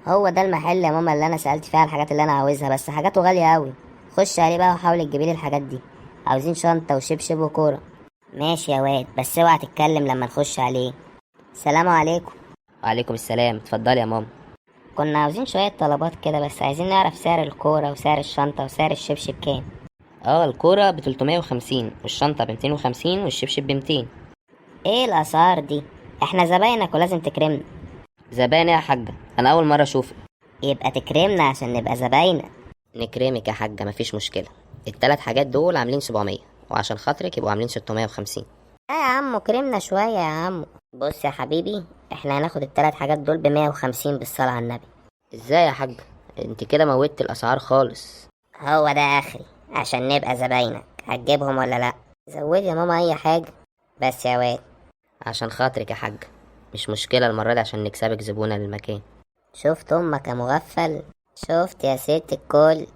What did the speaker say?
هو ده المحل يا ماما اللي انا سألت فيه على الحاجات اللي انا عاوزها، بس حاجاته غالية قوي. خش عليه بقى وحاول تجيبيلي الحاجات دي. عاوزين شنطة وشبشب وكورة. ماشي يا واد، بس اوعى تتكلم لما نخش عليه. سلام عليكم. وعليكم السلام، اتفضلي يا ماما. كنا عاوزين شوية طلبات كده، بس عايزين نعرف سعر الكورة وسعر الشنطة وسعر الشبشب كام. اه، الكورة ب 350 والشنطة ب 250 والشبشب ب 200. ايه الاسعار دي؟ احنا زباينك ولازم تكرمنا. زباين يا حاجة؟ انا اول مرة اشوفك. يبقى تكرمنا عشان نبقى زباينك. نكرمك يا حاجة، مفيش مشكلة. التلات حاجات دول عاملين 700، وعشان خاطرك يبقوا عاملين 650. لا يا عمو، كرمنا شوية يا عمو. بص يا حبيبي، احنا هناخد التلات حاجات دول ب150 بالصلاة على النبي. ازاي يا حاجة؟ انت كده موتت الاسعار خالص. هو ده اخري عشان نبقى زباينك. هتجيبهم ولا لا؟ زودي يا ماما اي حاجة بس يا واد. عشان خاطرك يا حاجة، مش مشكلة المرة دي عشان نكسبك زبونة للمكان. شفت امك يا مغفل؟ شفت يا ست الكل؟